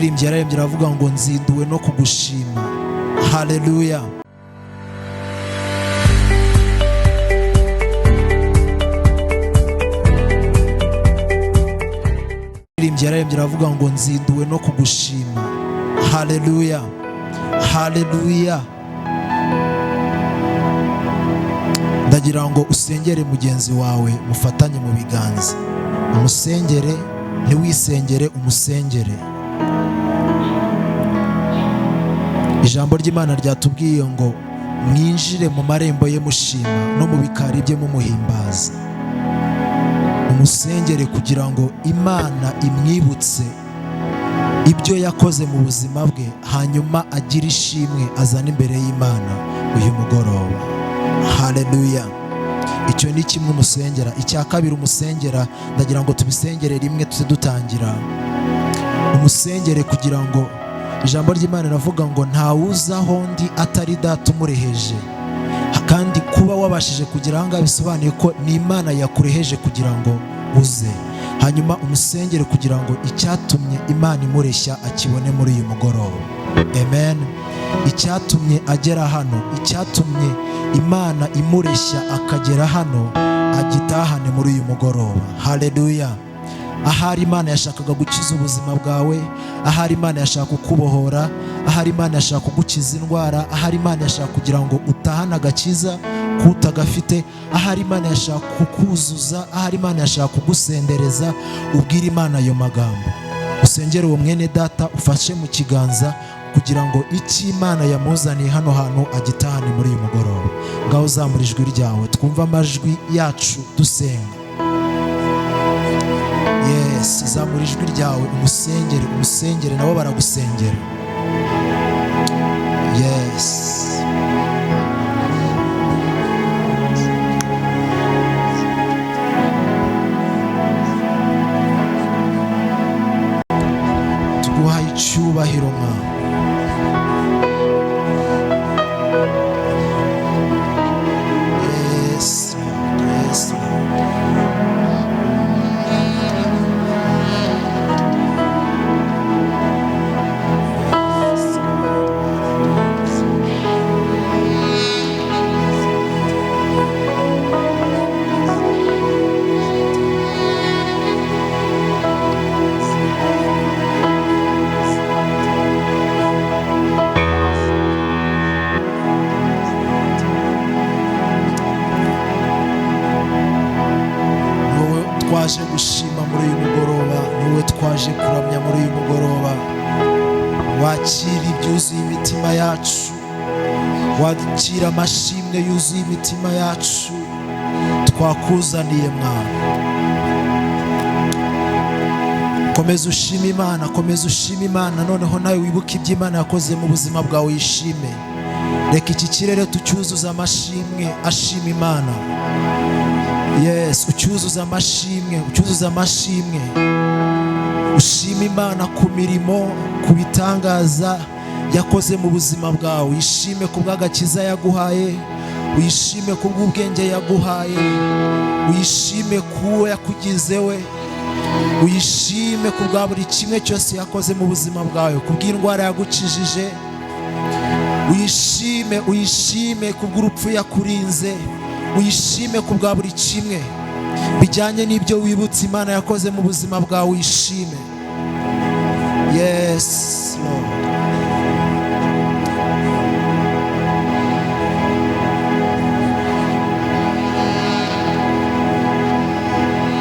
Umuririmbyi yararembye aravuga ngo nzinduwe no kugushima. Haleluya. Umuririmbyi yararembye aravuga ngo nzinduwe no kugushima. Haleluya, haleluya. Ndagira ngo usengere mugenzi wawe, mufatanye mu biganza, umusengere, ntiwisengere, umusengere. Ijambo ry'Imana ryatubwiye ngo mwinjire mu marembo ye mushima, no mu bikari bye mumuhimbaza. Umusengere kugira ngo Imana imwibutse ibyo yakoze mu buzima bwe, hanyuma agire ishimwe azane imbere y'Imana uyu mugoroba. Haleluya. Icyo ni kimwe umusengera. Icya kabiri umusengera, ndagira ngo tubisengere rimwe tuze dutangira. Umusengere kugira ngo ijambo ry'Imana riravuga ngo ntawuza aho ndi atari Data umureheje. Kandi kuba wabashije kugera aha ngaha bisobanuye ko ni Imana yakureheje kugira ngo uze. Hanyuma umusengere kugira ngo icyatumye Imana imureshya akibone muri uyu mugoroba. Amen. Icyatumye agera hano, icyatumye Imana imureshya akagera hano, agitahane muri uyu mugoroba. Haleluya. Ahari Imana yashakaga gukiza ubuzima bwawe, ahari Imana yashaka kukubohora, ahari Imana yashaka kugukiza indwara, ahari Imana yashaka kugira ngo utahane agakiza kutagafite, ahari Imana yashaka kukuzuza, ahari Imana yashaka kugusendereza, ubwire Imana ayo magambo. Usengere uwo mwene data ufashe mu kiganza kugira ngo icyo Imana yamuzaniye hano hantu agitahane muri uyu mugoroba. Ngaho uzamura ijwi ryawe, twumve amajwi yacu dusenga. Yes, zamura ijwi ryawe, umusengere, umusengere, nabo baragusengera. Yes. Tuguhaye icyubahiro Mwami. Yes, Lord. Yes, Lord. Wowe twaje gushima muri uyu mugoroba, wowe twaje kuramya muri uyu mugoroba. Wakira ibyuzuye imitima yacu, wakira amashimwe yuzuye imitima yacu twakuzaniye Mwami. Komeza ushime Imana, komeza ushime Imana. Noneho nawe wibuke ibyo Imana yakoze mu buzima bwawe, uyishime. Reka iki kirere tucyuzuze amashimwe ashima Imana. Yes, ucyuzuze amashimwe, ucyuzuze amashimwe. Ushime Imana ku mirimo, ku bitangaza yakoze mu buzima bwawe. Uyishime ku bw'agakiza yaguhaye, uyishime ku bw'ubwenge yaguhaye, uyishime ku yakugize we, uyishime ku bwa buri kimwe cyose yakoze mu buzima bwawe, ku bw'indwara yagukijije. Uyishime, uyishime ku bw'urupfu yakurinze, uyishime ku bwa buri kimwe bijyanye n'ibyo wibutse Imana yakoze mu buzima bwawe, uyishime. Yes, Lord.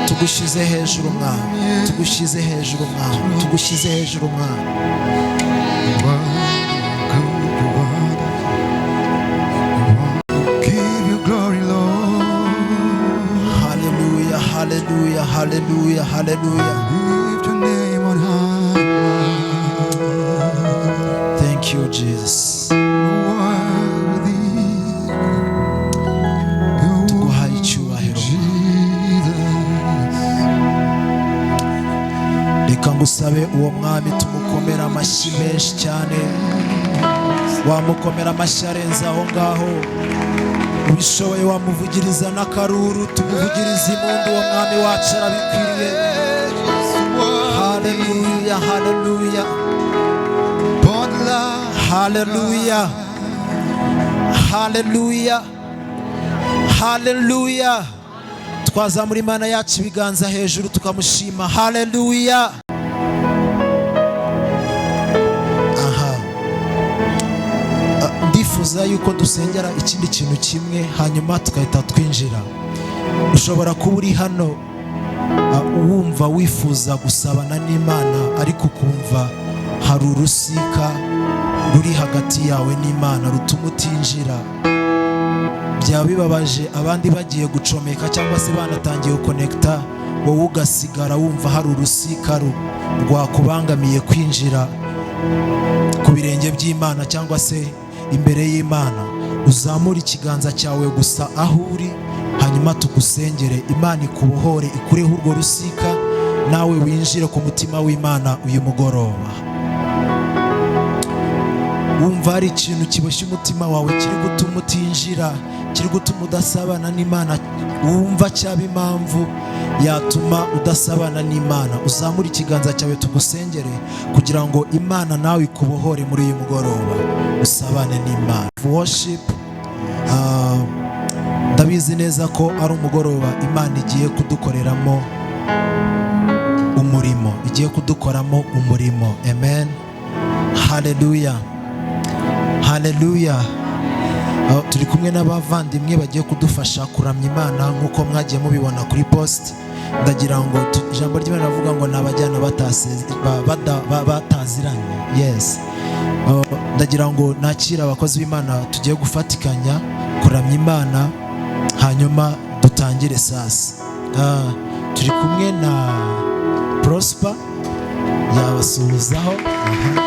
Tugushyize hejuru Mwami, tugushyize hejuru Mwami, tugushyize hejuru Mwami. Give you glory, Lord. Haleluya, haleluya, haleluya, haleluya. Lift your name on high. Thank you, Jesus. Worthy. You're Tuguhaye icyubahiro. Jesus. Reka ngusabe uwo mwami tumukomere amashyi menshi cyane. Wamukomera amashyi arenze aho ngaho, ubishoboye wamuvugiriza n'akaruru, tumuvugirize impundu. Uwo mwami wacu arabikwiriye. Haleluya, haleluya. Haleluya, haleluya, haleluya. Twazamura Imana yacu ibiganza hejuru tukamushima. Haleluya. Aha. Ndifuza yuko dusengera ikindi kintu kimwe, hanyuma tugahita twinjira. Ushobora kuba uri hano, wumva wifuza gusabana n'Imana, ariko ukumva hari urusika ruri hagati yawe n'Imana rutuma utinjira. Byaba bibabaje abandi bagiye gucomeka cyangwa se banatangiye gukonekita, wowe ugasigara wumva hari urusika rwakubangamiye kwinjira ku birenge by'Imana cyangwa se imbere y'Imana. Uzamure ikiganza cyawe gusa aho uri, hanyuma tugusengere, Imana ikubohore, ikureho urwo rusika, nawe winjire ku mutima w'Imana uyu mugoroba. Wumva hari ikintu kiboshye umutima wawe, kiri gutuma utinjira, kiri gutuma udasabana n'Imana, wumva cyaba impamvu yatuma udasabana n'Imana, uzamure ikiganza cyawe tugusengere kugira ngo Imana nawe ikubohore muri uyu mugoroba, usabane n'Imana. Worship, ndabizi neza ko ari umugoroba Imana igiye kudukoreramo umurimo, igiye kudukoramo umurimo. Amen, haleluya, haleluya. Turi kumwe n'abavandimwe bagiye kudufasha kuramya Imana nk'uko mwagiye mubibona kuri post. Ndagira ngo ijambo ry'Imana rivuga ngo ni abajyana bataziranye. Yes. Ndagira ngo nakire abakozi b'Imana tugiye gufatikanya kuramya Imana, hanyuma dutangire sasa. Turi kumwe na Prosper, yabasuhuzaho. Aha.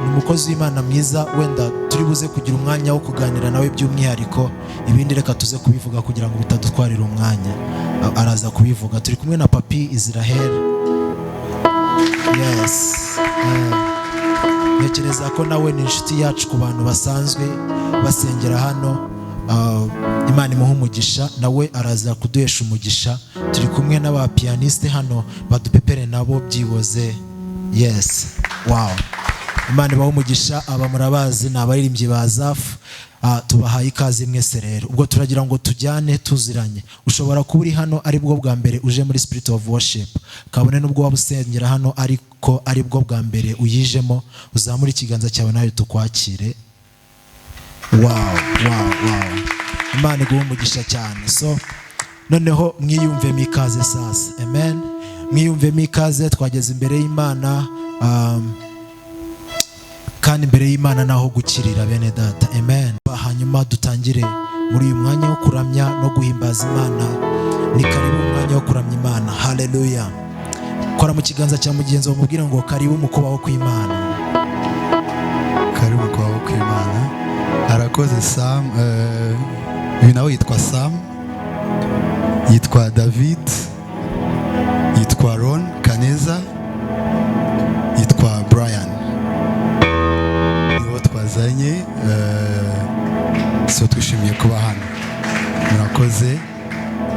Ni umukozi w'Imana mwiza, wenda turi buze kugira umwanya wo kuganira nawe by'umwihariko. Ibindi reka tuze kubivuga kugira ngo bitadutwarira umwanya. Araza kubivuga. Turi kumwe na Papi Israel. Yes. Ntekereza ko nawe ni inshuti yacu ku bantu basanzwe basengera hano. Imana imuha umugisha, nawe araza kuduhesha umugisha. Turi kumwe n'aba pianiste hano badupepere nabo byiboze. Yes, wow, Imana ibahe umugisha. Aba murabazi, ni abaririmbyi ba Zafu. Tubahaye ikaze mwese. Rero ubwo turagira ngo tujyane tuziranye. Ushobora kuba uri hano ari bwo bwa mbere uje muri Spirit of Worship, kabone n'ubwo waba usengera hano ariko ari bwo bwa mbere uyijemo, uzamure ikiganza cyawe nawe tukwakire. Wow, Imana iguhe umugisha cyane. So noneho mwiyumvemo ikaze sasa. Amen, mwiyumvemo ikaze. Twageze imbere y'Imana, kandi imbere y'Imana naho gukirira, bene data. Amen. Hanyuma dutangire muri uyu mwanya wo kuramya no guhimbaza Imana. Ni karibu umwanya wo kuramya Imana. Haleluya. Kora mu kiganza cya mugenzi wawe, mubwire ngo karibu mu kubaho kw'Imana. Karibu kubaho kw'Imana. Arakoze Sam. Uyu nawe yitwa Sam, yitwa David, yitwa Ron Kaneza, yitwa Brian. Nibo twazanye. So twishimiye kuba hano, murakoze.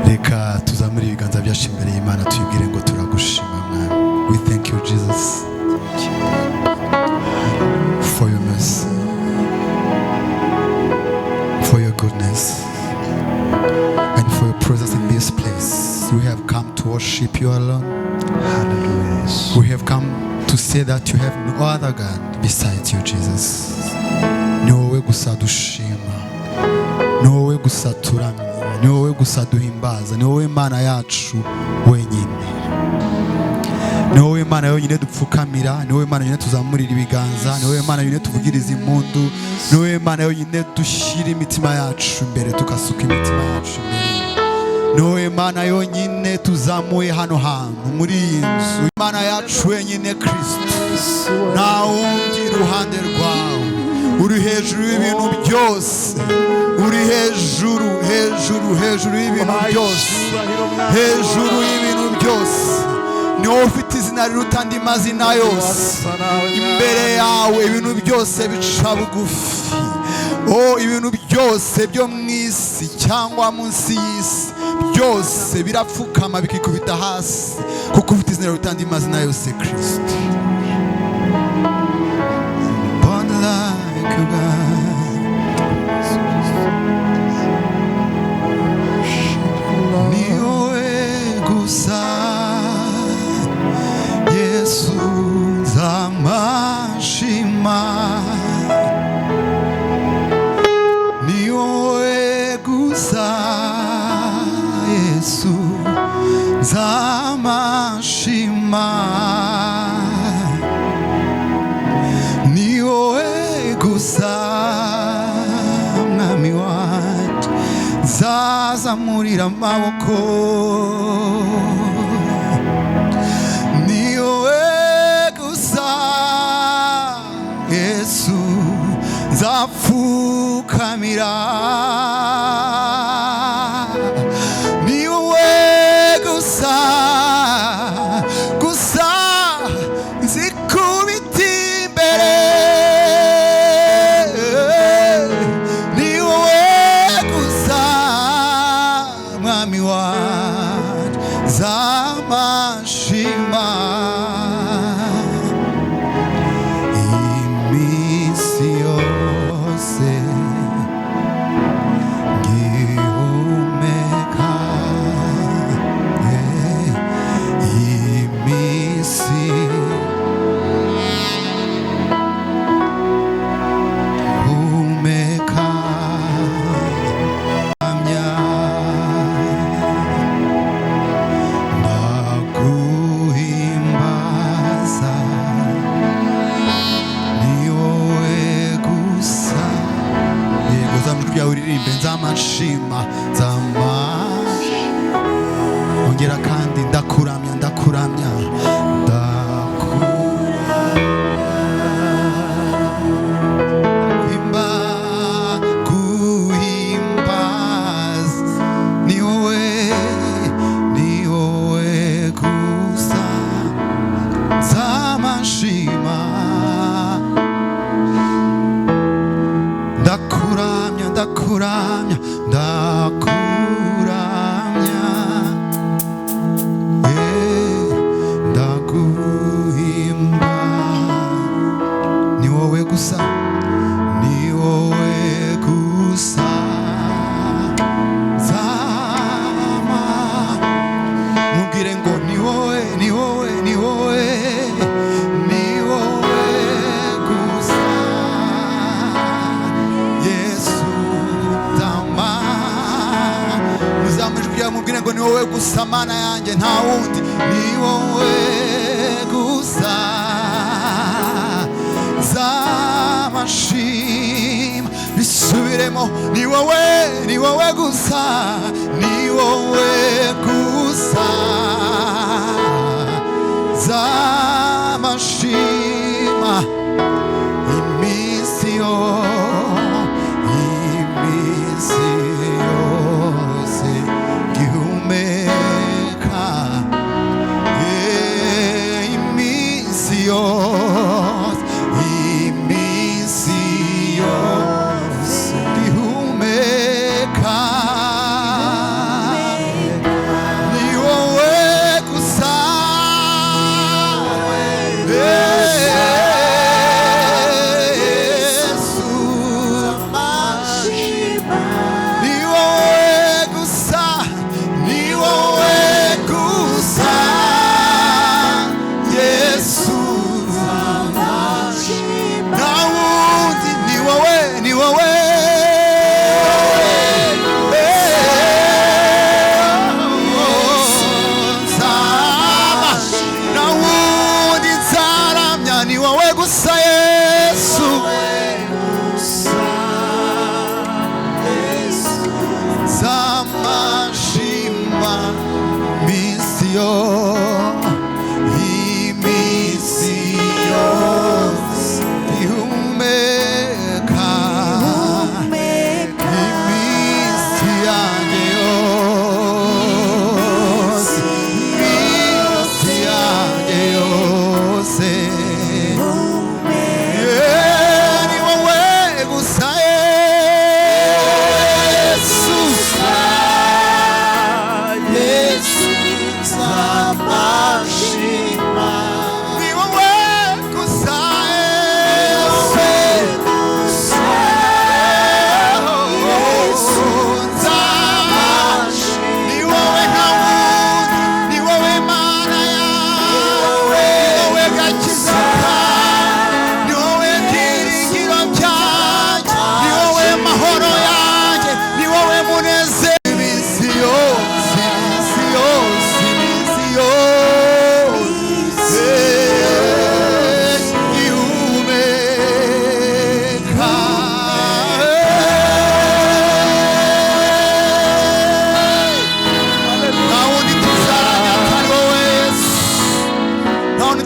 Reka tuzamure ibiganza byacu imbere y'Imana, tuyibwire ngo turagushima Mwami. We thank you, Jesus, for your mercy, for your goodness and for your presence in this place. We have come to worship you alone. Hallelujah. We have come to say that you have no other God besides you, Jesus. Ni wowe gusa dushima, ni wowe gusa turamya, ni wowe gusa duhimbaza, ni wowe Mana yacu wenyine, ni wowe Mana yonyine dupfukamira, ni wowe Mana yonyine tuzamurira ibiganza, ni wowe Mana yonyine tuvugiriza impundu, ni wowe Mana yonyine dushyira imitima yacu imbere, tugasuka imitima yacu imbere. Ni wowe Mana yonyine tuzamuye hano hantu muri iyi nzu, Imana yacu wenyine Kristo. Nta wundi iruhande rwawe. Uri hejuru y'ibintu byose, uri hejuru, hejuru, hejuru y'ibintu byose, hejuru y'ibintu byose. Ni wowe ufite izina riruta andi mazina yose. Imbere yawe ibintu byose bica bugufi. O ibintu byose byo mu isi cyangwa munsi y'isi, byose birapfukama bikikubita hasi, kuko ufite izina riruta andi mazina yose, Kristo. Nzamashima, ni wowe gusa Yesu nzamashima, ni wowe gusa Mwami wanje nzazamurira amaboko, ni wowe gusa Yesu nzapfukamira, ni wowe gusa gusa nzikubita imbere, ni wowe gusa Mwami wanje nzamashima. Iminsi yose ngihumeka, iminsi humeka amya ndaguhimbaza, ni wowe gusa. Yego, zamura ijwi ryawe uririmbe nzamashima, nzamashima, ongera kandi ndakuramya, ndakuramya, ndakuramya, guhimbaza, ni wowe, ni wowe gusa nzamashima, ndakuramya, ndakuramya, ndakuramya, ndaguhimba, ni wowe gusa, ni wowe gusa nzama, mubwire ngo ni wowe, ni wowe, ni wowe, ni wowe gusa Yesu tama, muzamure ijwi ryawe mubwire ngo ni wowe gusa Mana yanjye nta wundi, ni wowe gusa nzamashima, bisubiremo, ni wowe, ni wowe gusa, ni wowe gusa nzamashima, iminsi yo, iminsi yose gihumeka, iminsi yose, iminsi yose gihumeka, ni wowe gusa Yesu, ni wowe gusa, ni wowe gusa Yesu, nta wundi, ni wowe, ni wowe, nzaba, nta wundi nzaramya, ni wowe gusa Yesu, nzamashima minsi yo, iminsi yose ihumeka, iminsi yanjye yose, iminsi yanjye yose.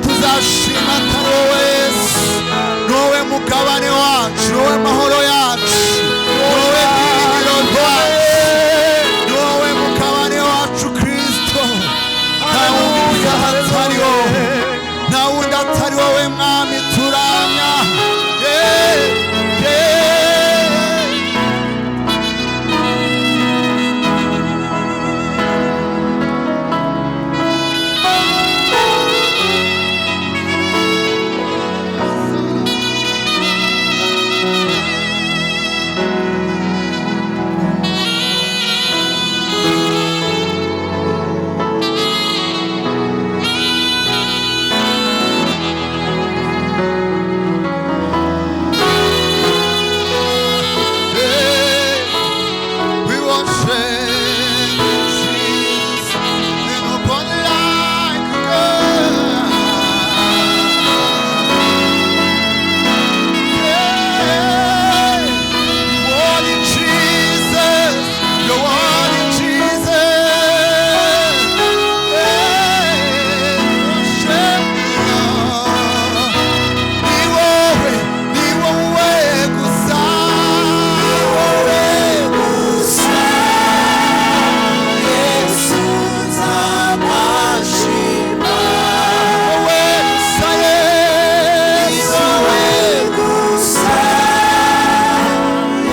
Tuzashima atari wowe Yesu. Ni wowe mugabane wacu, ni wowe mahoro yacu, ni wowe byiringiro ryacu, ni wowe mugabane wacu Kristo. Nta wundi atari wowe, nta wundi atari wowe Mwami turamya. Yeah, yeah. We worship Jesus, and nobody like God. Yeah. Worthy Jesus, you're worthy Jesus. Yeah. Worship you, Lord. Ni wowe, ni wowe gusa, ni wowe gusa. Yesu nzamashima. Wowe gusa Yesu, Wowe gusa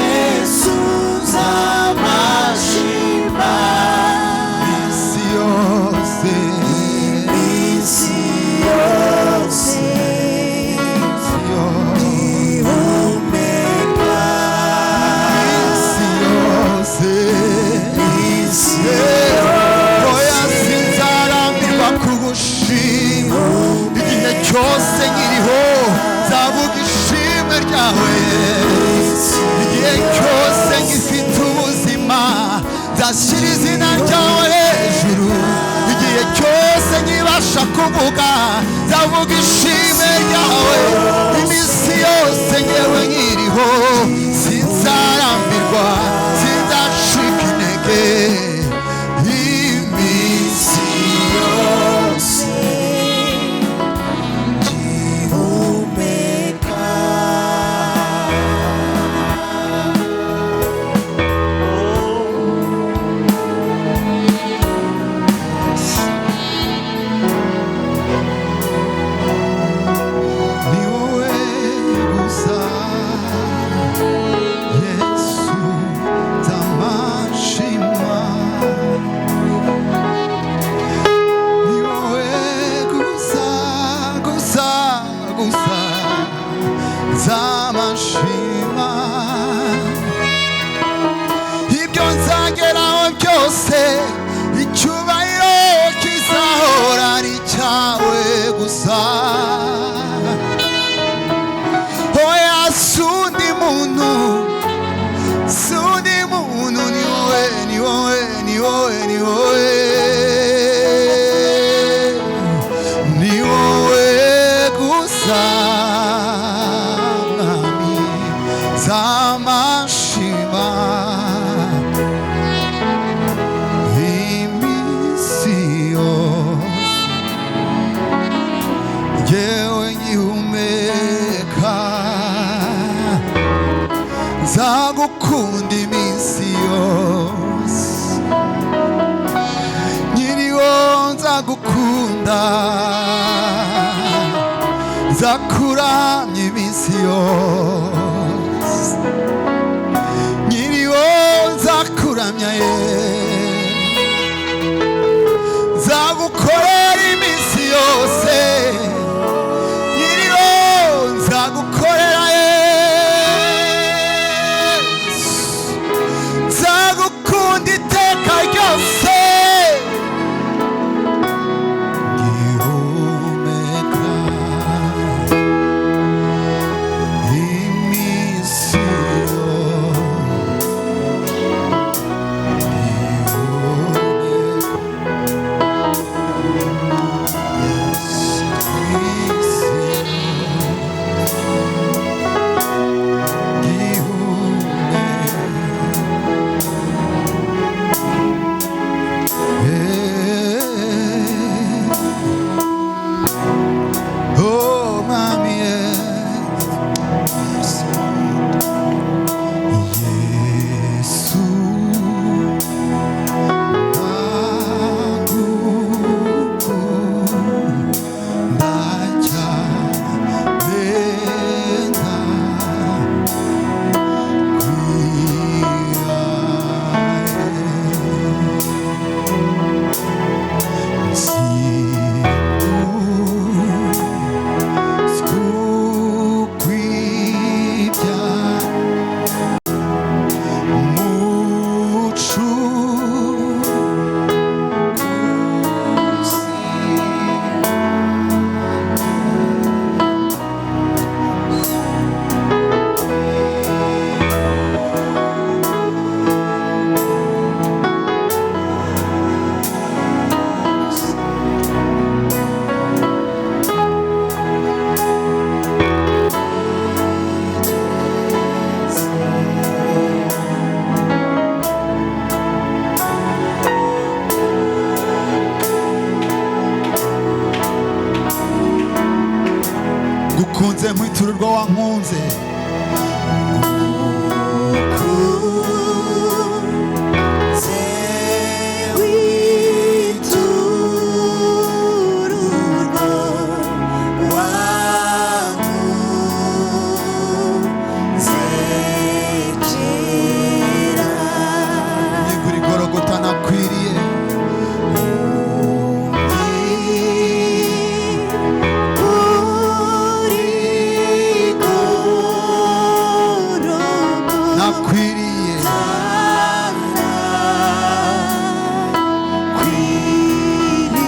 Yesu nzamashima. Iminsi yose, Iminsi yose ihumeka. Iminsi yose, Iminsi oya sinzarambirwa kugushima. Igihe cyose nkiriho nzavuga ishimwe ryawe. Igihe cyose ngifite ubuzima nzashyira izina ryawe hejuru. Igihe cyose nkibasha kuvuga nzavuga ishimwe ryawe. Iminsi yose ngewe nkiriho sinzarambirwa, sinzacika intege. Iminsi yose gihumeka. Ni wowe gusa Yesu nzamashima. Ni wowe gusa, gusa, gusa nzamashima. Ibyo nzageraho byose, icyubahiro kizahora ari icyawe gusa. Oya sundi muntu, sundi muntu, ni wowe, ni wowe, ni wowe, ni wowe, ni wowe gusa Mwami z'amashima. Iminsi yose yewe ngihumeka nzagukunda iminsi yose, nkiriho nzagukunda, nzakuramya iminsi yose, nkiriho nzakuramya ye, nzagukorera iminsi yose, nkiriho nzagukorera Yesu, nzagukunda iteka ryose ngihumeka. Iminsi yose ngihumeka. Ngukunze nkwitururwa wankunze. Nyigura igorogota nakwiriye. Nakwiriye.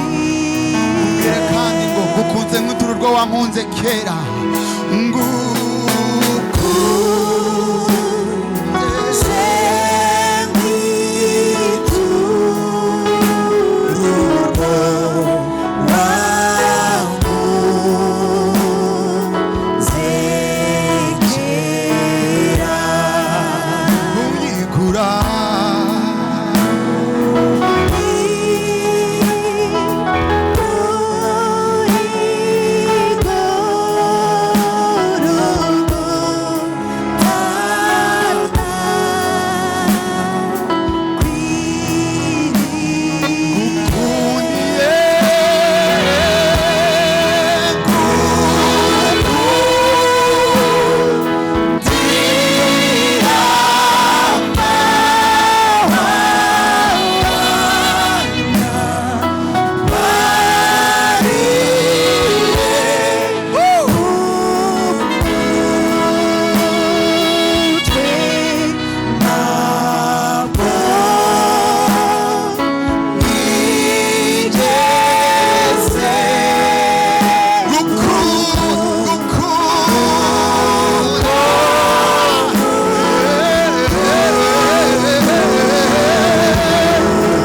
Mbwire kandi ngo ngukunze nk'utururwa wankunze kera. Ngukunze unyigura.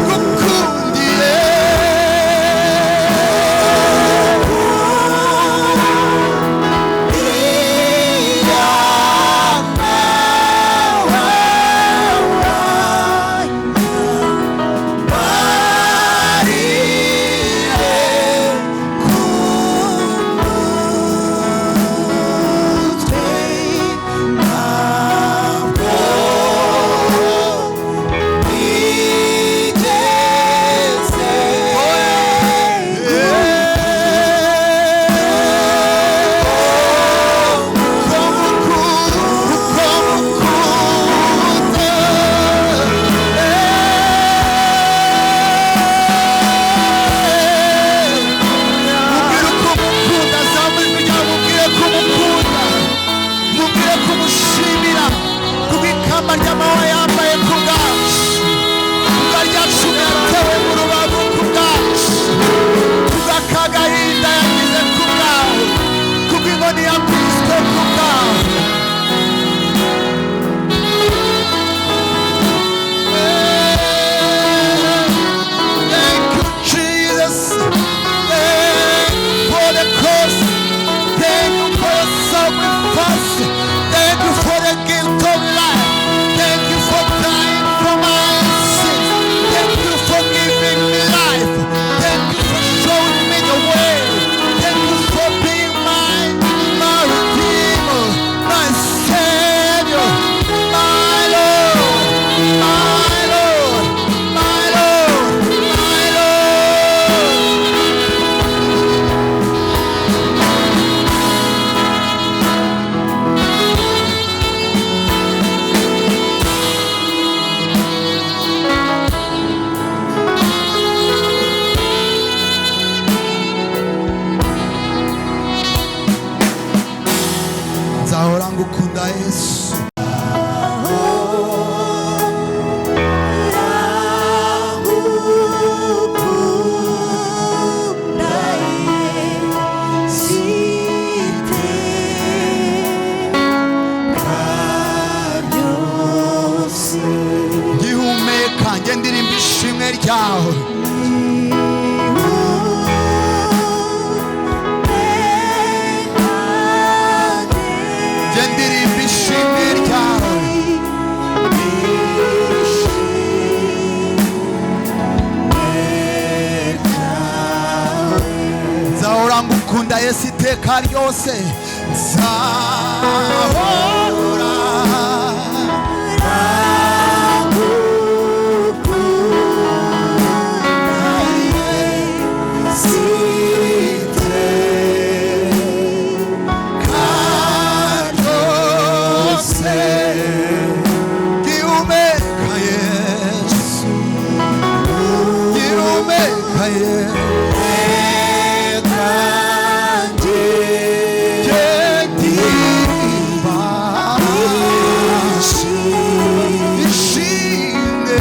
Ngukundiye. Mubwire uko umukunda, zamura ijwi ryawe mubwire ko umukunda, mubwire ko umushimira kubw'ikamba ry'amahwa yambaye ku bwacu, kubwa rya cumu yatewe mu rubavu ku bwacu, kubw'akagahinda yagize ku bwawe, kubw'inkoni yakubiswe ku bwawe. Thank you, Jesus. Thank you for the cross. Thank you for your sacrifice. Thank you for the gift of life. Thank you for dying for my sins. Thank you for giving me life. Thank you for showing me the way. Thank you for being my Redeemer, my Savior, my Lord, my Lord, my Lord, my Lord. Nzahora ngukunda Yesu. Ngihumeka njye ndirimba ishimwe ryawe. Njye ndirimba ishimwe ryawe. Nzahora ngukunda Yesu iteka ryose. Nzahora Kandose Gihumeka Yesu Gihumeka Yesu Ishimwe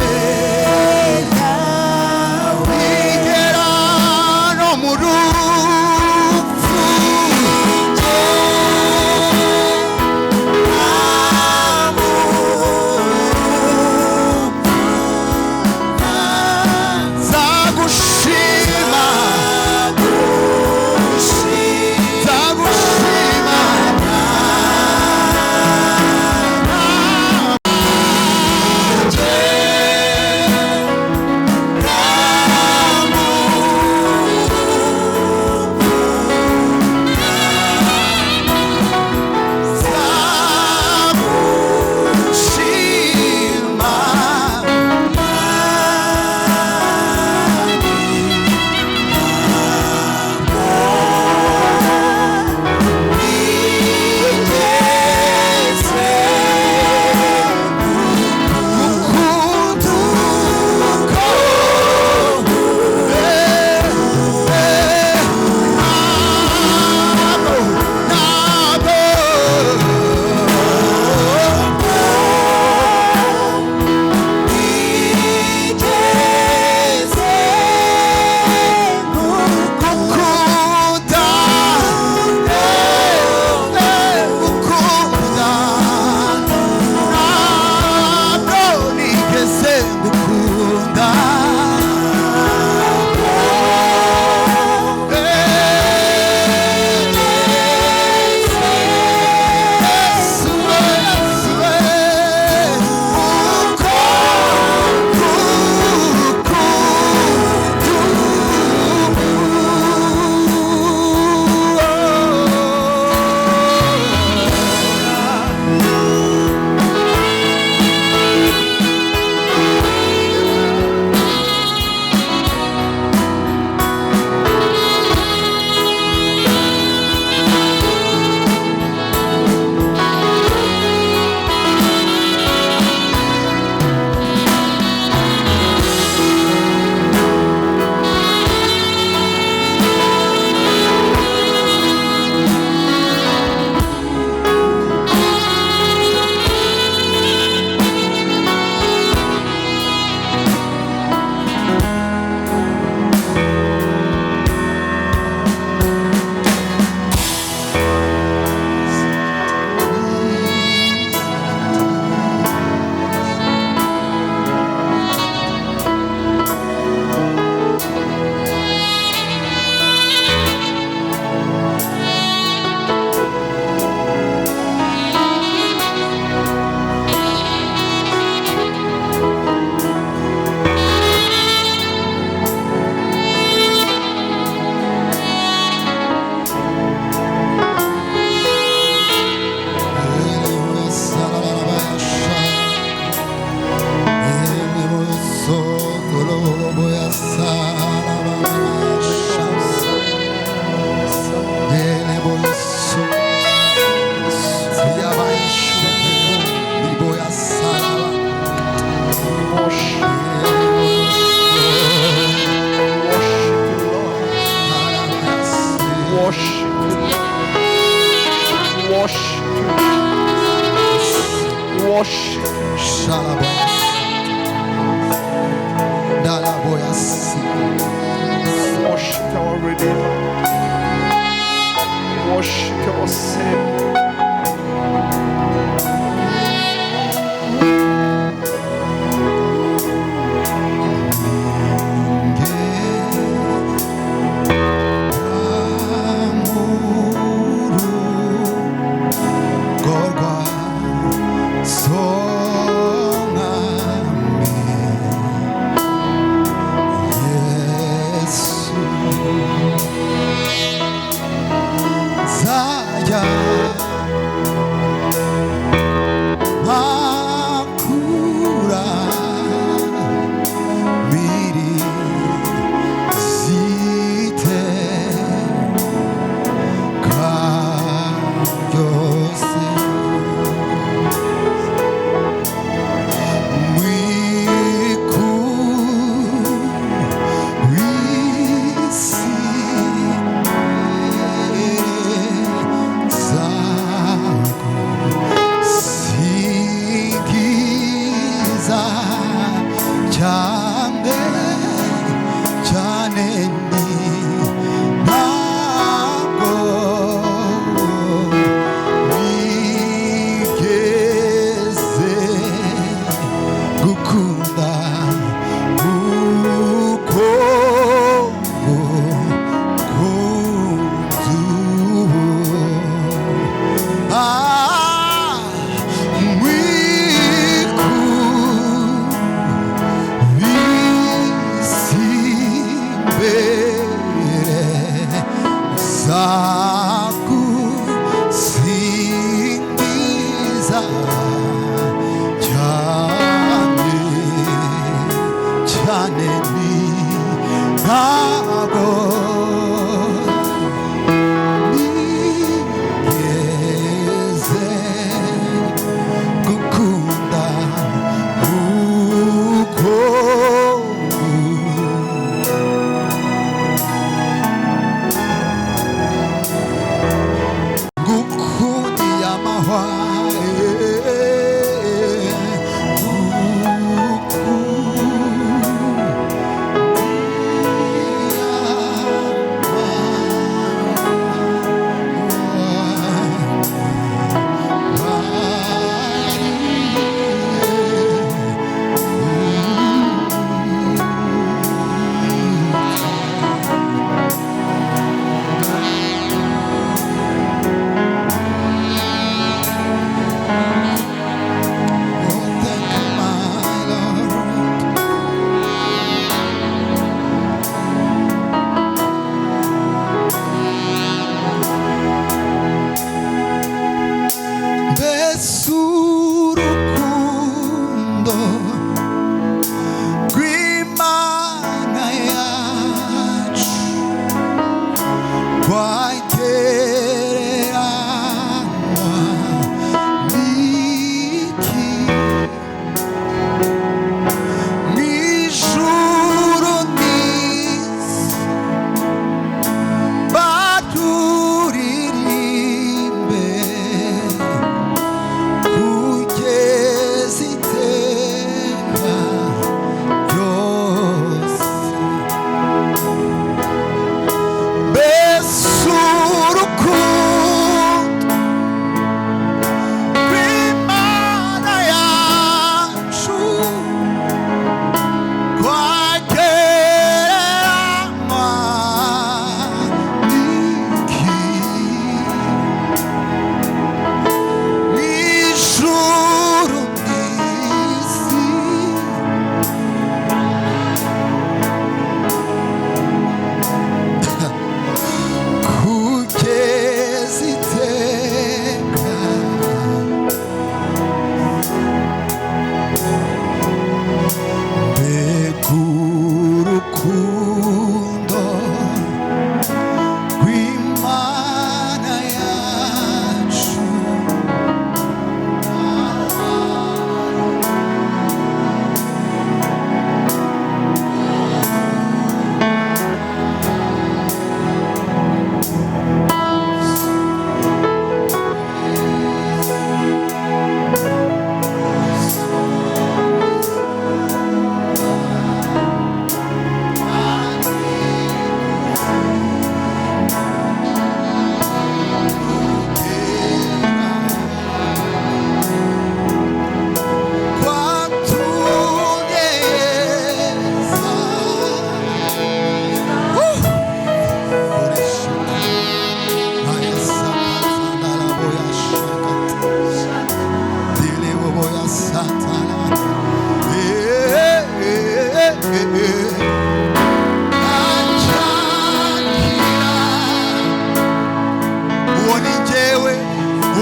Igera no mu rupfu Nzagushima Nzagushima Nzagushima Worship you, Shalabaya. Dalaboya. Worship our Redeemer. Worship our Savior. Zaya.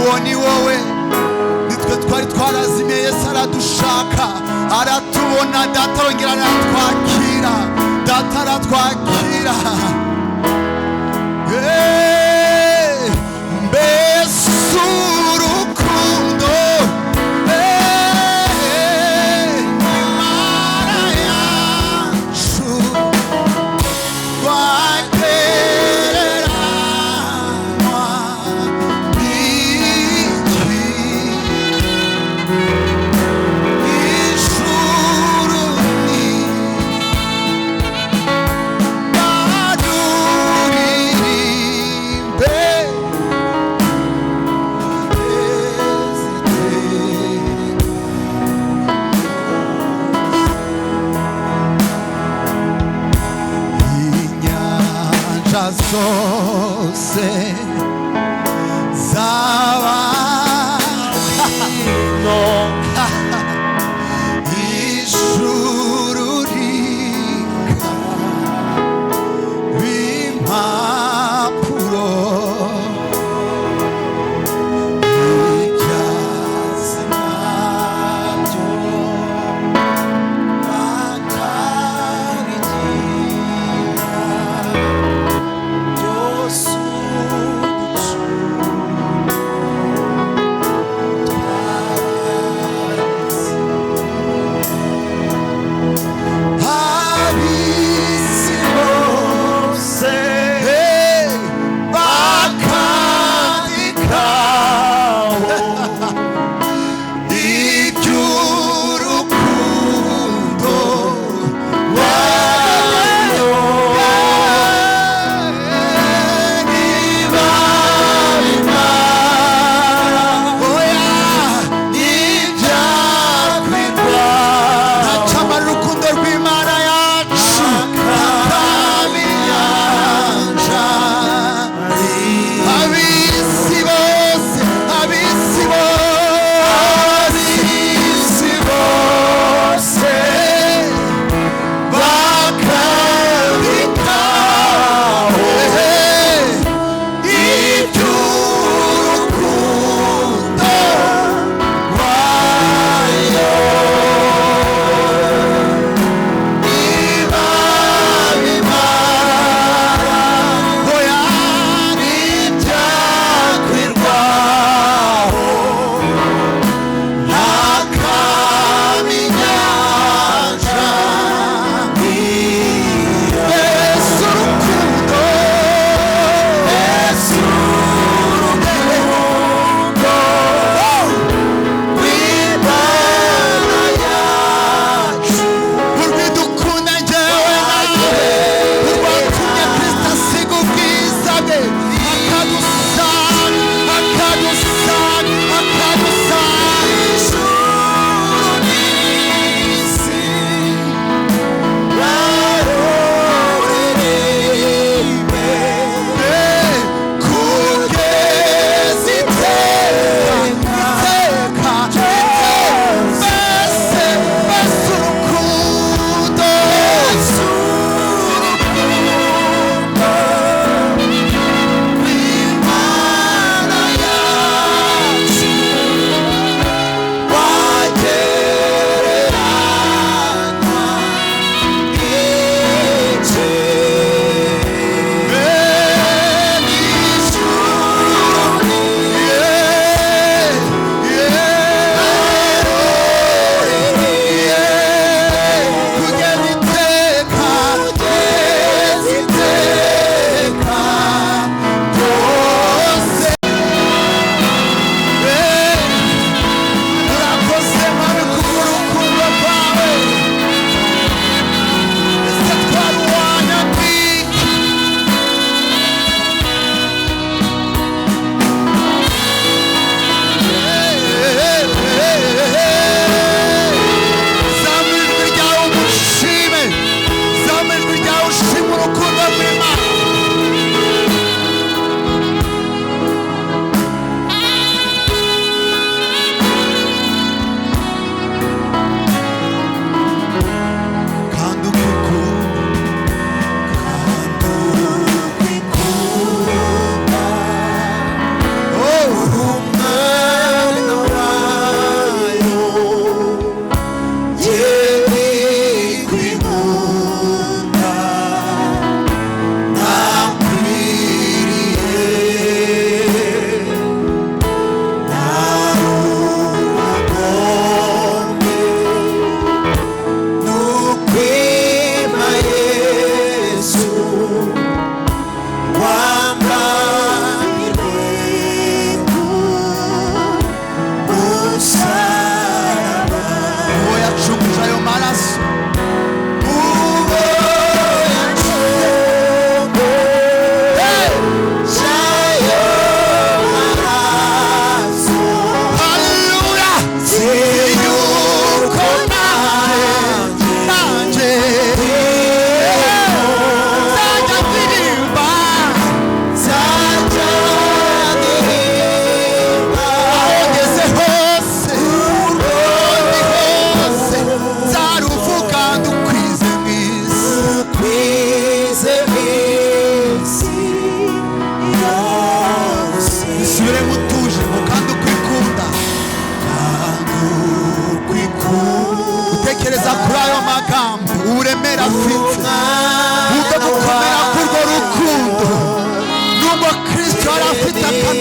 Uwo ni wowe. Nitwe twari twarazimiye, Yesu aradushaka, aratubona. Data arongera aratwakira, Data aratwakira. Hey, mbese urukundo, hey, Imana yacu rwagereranywa n'iki? Ijuru ni baruririmbe. Inyanja zose zaba ijuru rika b'impapuro, ibyatsi nabyo bakabigira byose.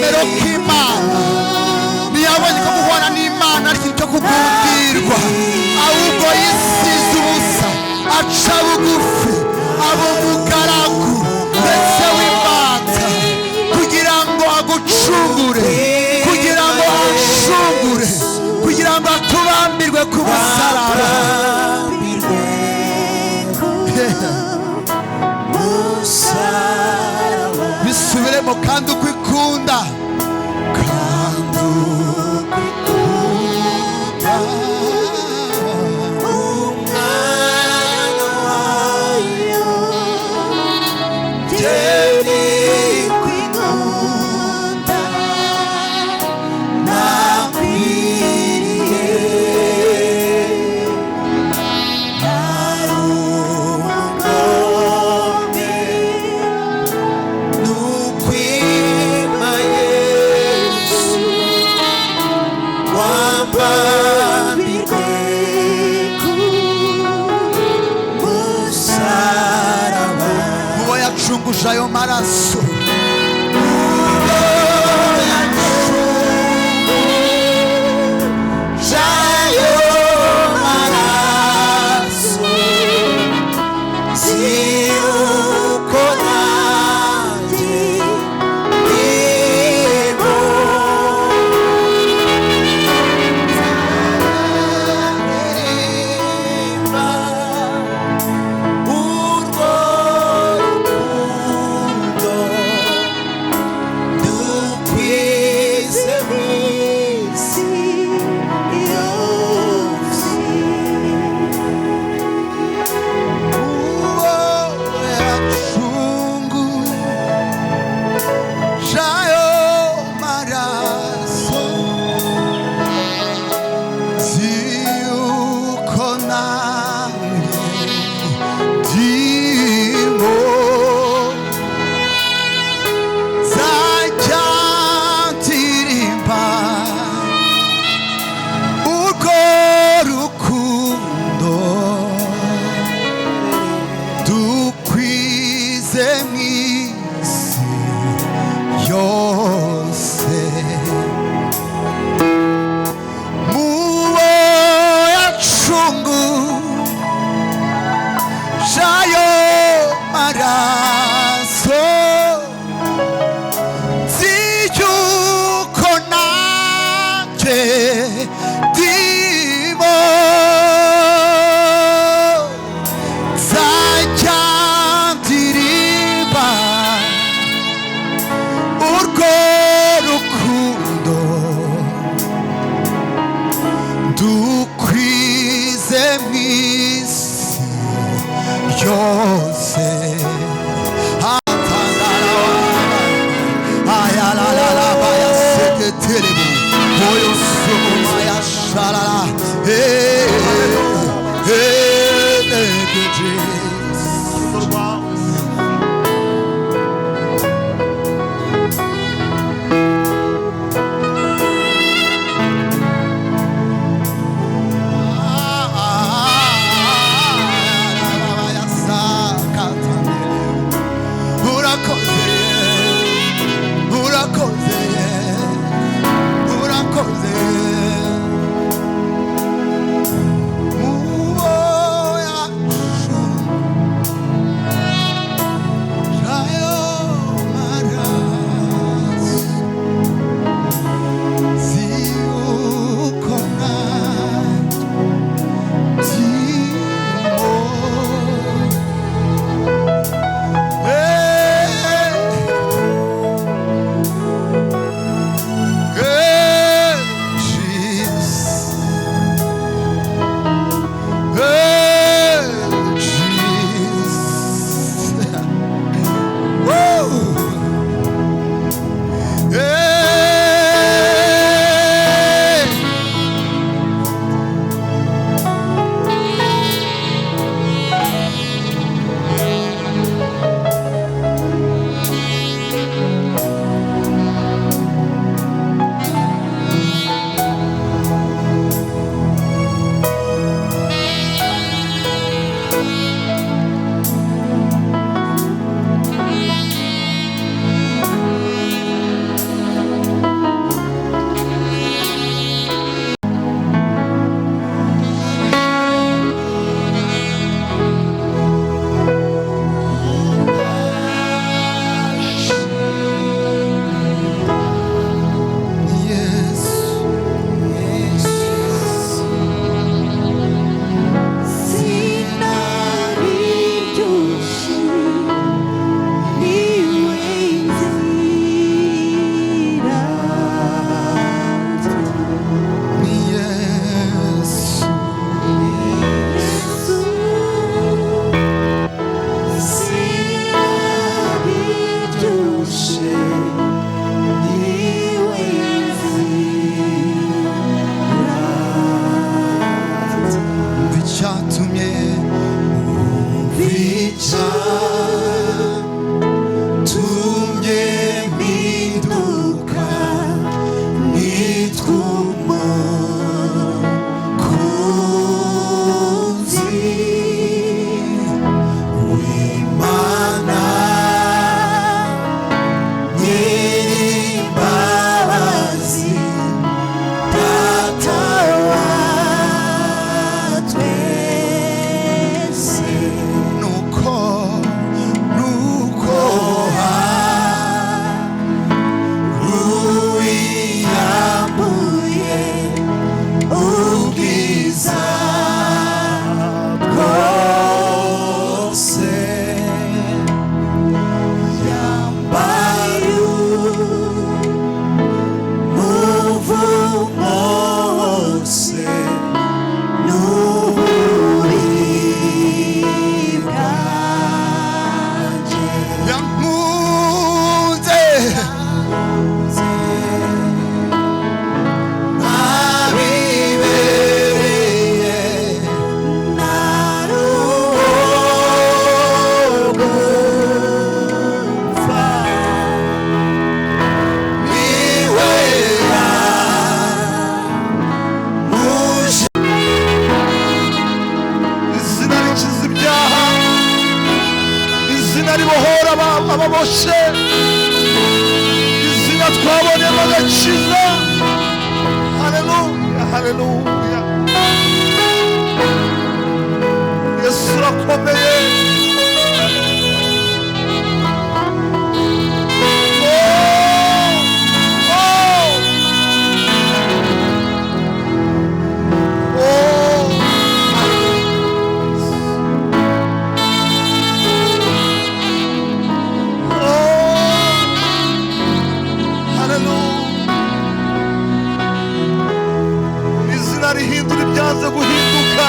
Akamero k'Imana ntiyabonye ko guhwana n'Imana ari ikintu cyo kugundirwa, ahubwo yisize ubusa, aca bugufi, aba umugaragu ndetse w'imbata, kugira ngo agucungure, kugira ngo acungure, kugira ngo atubambirwe ku musaraba. Wambambirwe ku musaraba. Bisubiremo: kandi uko ikunda, kandi uko ikunda Umwana wayo, jye kwikunda nakwiriye, nari umugome, nukwima Yesu wambambirwe ku musaraba. Mubo yacunguje ayo maraso, Jayo maraso, si uko nanjye ndiho. Ndirimba urwo rukundo. Batuboshye, izina twabonemo agakiza. Haleluya, haleluya. Yesu urakomeye. Oh, oh, oh. Oh, haleluya. Izina rihindura ibyanze guhinduka.